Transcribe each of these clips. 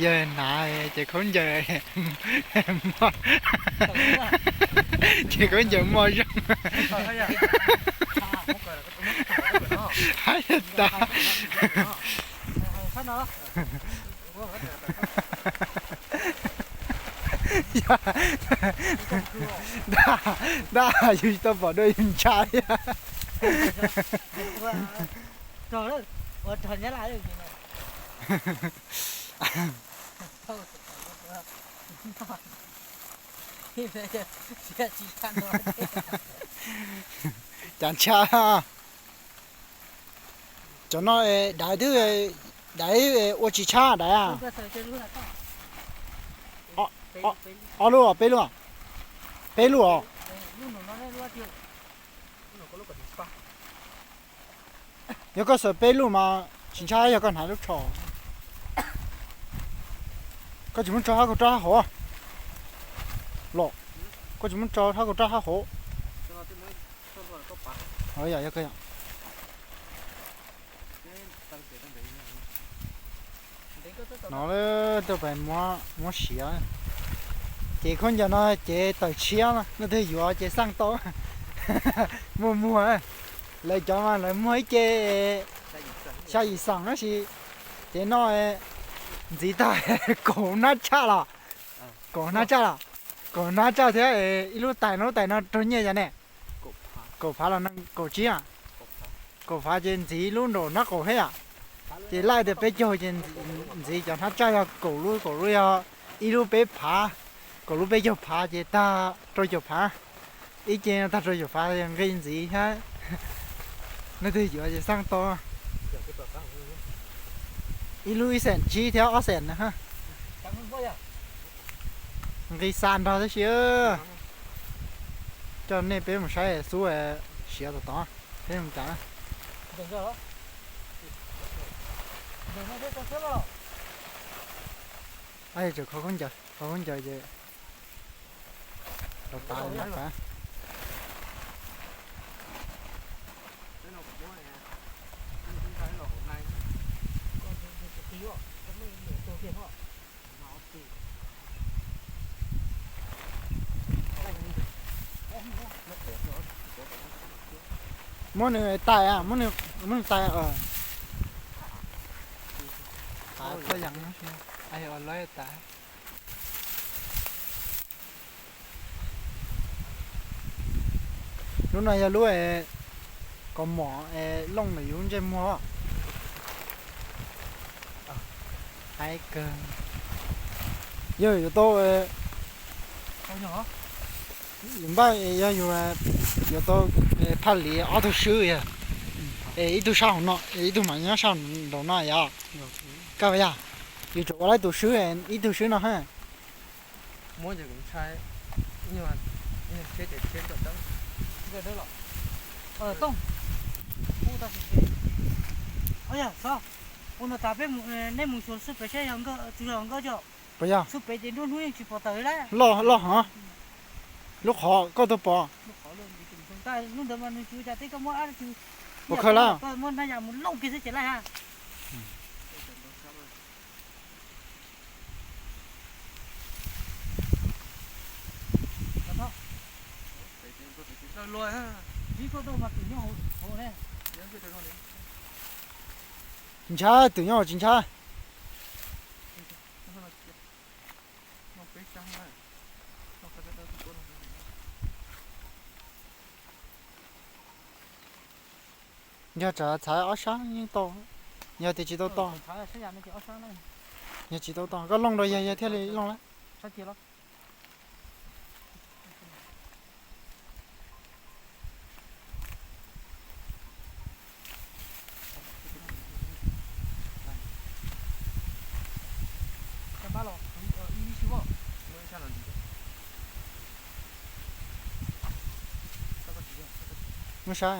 Yog hnav ces khaub ncaws, ces khaub ncaws muaj zoo. Hais tas. Ntaj, ntaj, yus tsis tau pom dua yus ntshai. Cas ntshai. Cov no daiv twb, daiv ua tsis tshab daiv a. Ob lub os, peb lub os? Peb lub os. Yog koj xaws peb lub mas tsis ntshai, yog koj hnav lub tsho. Koj tsis muab tso hab kaum rab hauv los? Koj tsis muab tso hab kaum rab hauv? No tuaj pais muab siav. Ces khaub ncaws no ces tawm tshiab, leej twg yuav ces xaj tau. Muaj muag, lawv cov mas lawv muag ib ce xya yim xees tab sis ces no ntxiv tag kaum hnab tshaj los. Kaum hnab tshaj los. Kaum hnab tshaj thiab ib lub tais no, lub tais no raug nyiaj yog ne? Kaum phav los kaum tsib a? Kaum phav ces ntxiv lub nraum hnab qaum thiab yom. Ces laij tias peb caug ces ntxiv cov hnab tshaj yog kaum lub, kaum lub yog ib lub peb phav, kaum lub peb caug phav ces tag rau caum phav. Ib ce tag rau caum phav yog nqi ntxiv thiab. Leej twg yuav ces xaj tau. Ib lub ib xees tsib thiab ob xees na. Nqi xa nrog tab sis. Coj nej peb mus saib xub siav tom tod, peb mus cas. Tseem kho khaub ncaws, kho khaub ncaws ces los pav, los pav. Muab nws tais, muab nws tais. Pav txhua yam, lawv tais. Lub no yog lub kaus mom looj ntawm yus lub ntsej muag. Hais kawg. Yog yuav tau, yus npaj yog yus yuav tau phaj liv ob tug swb yog, es ib tug sab hauv no, ib tug mas nyob sab nraum no yog. Kaj yog, yus tsum ua lawm tus swb, ib tug swb no ha. Ua no tas peb, nej mus xyuas xub pem saib yog nkauj tsis yog nkauj cov. Puas yog? Xub pem ces nruab hnub yeej tsis pom tawm li. Loj loj hov. Lub qhov koj tuaj pom. Lub ntawd mas nws tsis ua cas, teb koj muab ab tsis. Puas khaws lawm? Koj muab nab yas mus looj kiag xwb ces laij ha. Tsis ntshai, twm nyob hauv tsis ntshai. Yog tsam txhais ob sab yeej tau, yog tias tsis tau toj, yog tsis tau toj koj looj rau yawg, yawg thiaj li looj lawm. Muab sab,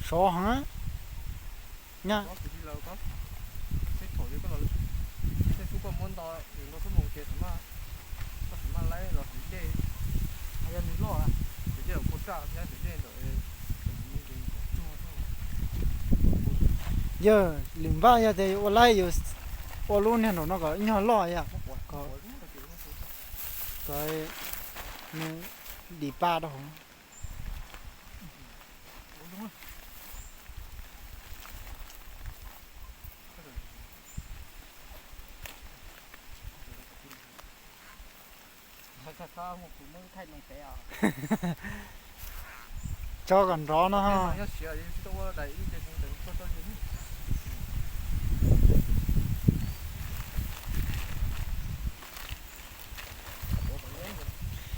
sov heev. Nyab. Yog lwm npaj yog tias ua laib yus ua lub niag nraum no kom nyog loj yom, kom nws dim pa rau hauv. Tso kom nrov no.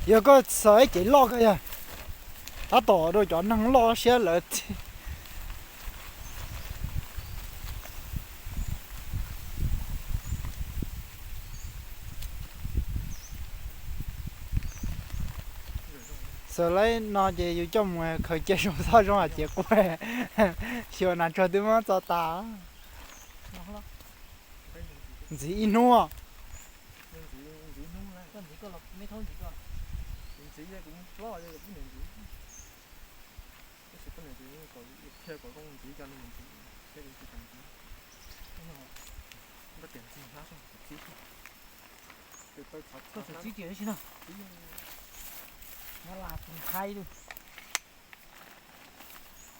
Yog koj xaws ib cev loj kawg yog, tab tom rau cov neeg loj siab lawm. Xaws laib no ces yus coj mus khaws cia zoo txhob zoo hais tias quaj, xyuas nas tsuag twb muab txo tas. Ntxiv ib hnub.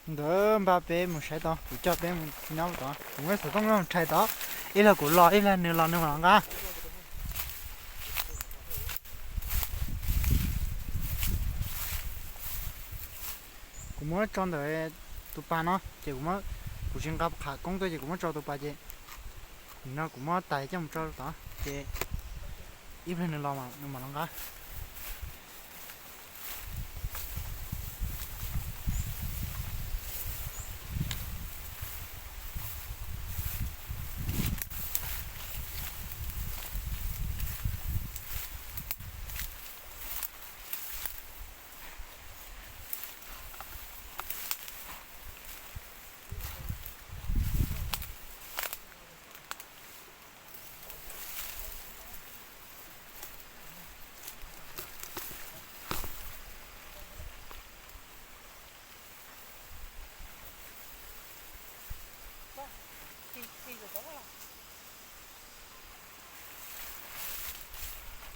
Ntawd npaj peb mus saib tod, kuv coj peb mus nyob tod, kuv muab xov tooj mus rhais tod, ib pliag kuv los ib pliag nws los nws mam los nqa. Kuv muab tso ntawm tus pas no ces kuv, kuv tsis nqa qham koob tuaj ces kuv muab tso tus pas ces, no kuv muab tais coj mus tso tod ces ib pliag nws los nws mam los nqa.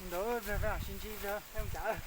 Ntawd peb sib ntsib peb mus cas.